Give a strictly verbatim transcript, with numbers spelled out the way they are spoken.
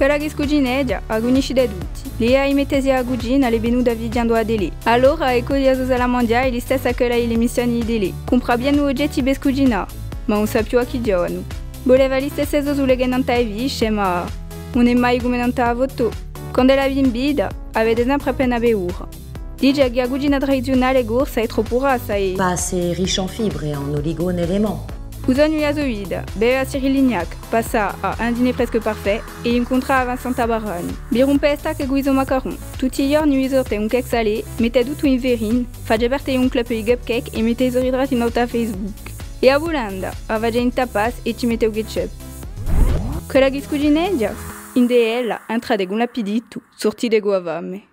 Quella chì scucineghja, a cunniscite tutti. L'idea di mettesi à a cucina l'hè venuta viaghjendu à a tele. Allora, eccu a so sala à manghjà hè listessa chì quella di l'emissioni di tele. Cumpra bè u oggetti per scucinà, ma ùn sà più à chì ghjovanu. Vole fà listessa sole chè nant'à e fiche, ma ùn hè mai cum'è nant'à a foto. Quand'ella vi invita, avete sempre appena paura. Dice chì a cucina tradiziunale corsa hè troppu grassa è... Pas assez riche en fibres et en oligo-éléments. U sognu di a so vita, beve à Cyril Lignac, passà à un dîner presque parfait è incuntrà à Vincent Tabarani. Vi rumpe e stacche cù i so macarons. Tutti i ghjorni vi sorte un cake salé, mette tuttu in farina, face parte di un club di cupcake è mette i so ritratti in note à Facebook. È a vulenda, a face in tapas è ci mette u ketchup. Quella chì scucineghja? Ind'è ella, entrate cù l'appiditu, surtite cù a fame.